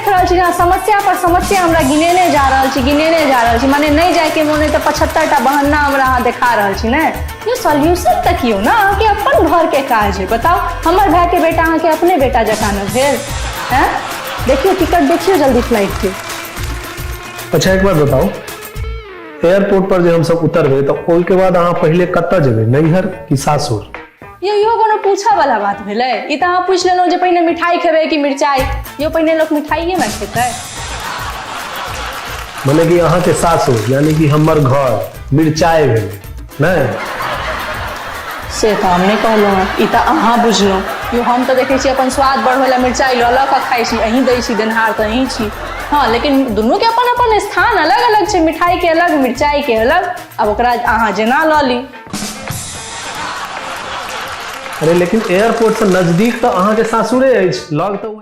रहल छी जे अहाँ समस्या पर समस्या हमरा गिनेने जा रहल छी, गिनेने जा रहल छी। माने नहि जायके मोन अइ तऽ 75टा बहन्ना हमरा अहाँ देखा रहल छी ने। यौ सॉल्यूशन तकियौ ने, अहाँके अपन घरके काज अइ। बताउ, हमर भायके बेटा अहाँके अपने बेटा जकाँ ने भेल? हैं, देखियौ टिकट, देखियौ जल्दी फ्लाइट के। अच्छा एक बात बताउ, एयरपोर्ट पर जे हमसब उतरबै तऽ ओहिके बाद अहाँ पहिले कतऽ जेबै, नैहर कि सासुर? यौ इहो कोनो पूछऽ वाला बात भेलै? ई तऽ अहाँ पूछि लेलहुँ जे पहिने मिठाई खेबै कि मिरचाई। यौ पहिने लोक मिठाइए ने खेतै। मने कि अहाँके सासुर यानी कि हमर घर मिरचाई भेलै नहि? से तऽ हम नहि कहलहुँ हँ, ई तऽ अहाँ बुझलहुँ। यौ हम तऽ देखै छी अपन स्वाद बढ़बै लए मिरचाई लऽ लऽ कऽ खाइ छी, अहीं दै छी, देनहार तऽ अहीं छी। हँ, लेकिन दुनूके अपन अपन स्थान अलग अलग छै, मिठाईके अलग, मिरचाईके अलग। आब ओकरा अहाँ जेना लऽ ली। अरे लेकिन एयरपोर्ट से नजदीक तऽ अहाँके सासुरे अछि, लग तऽ।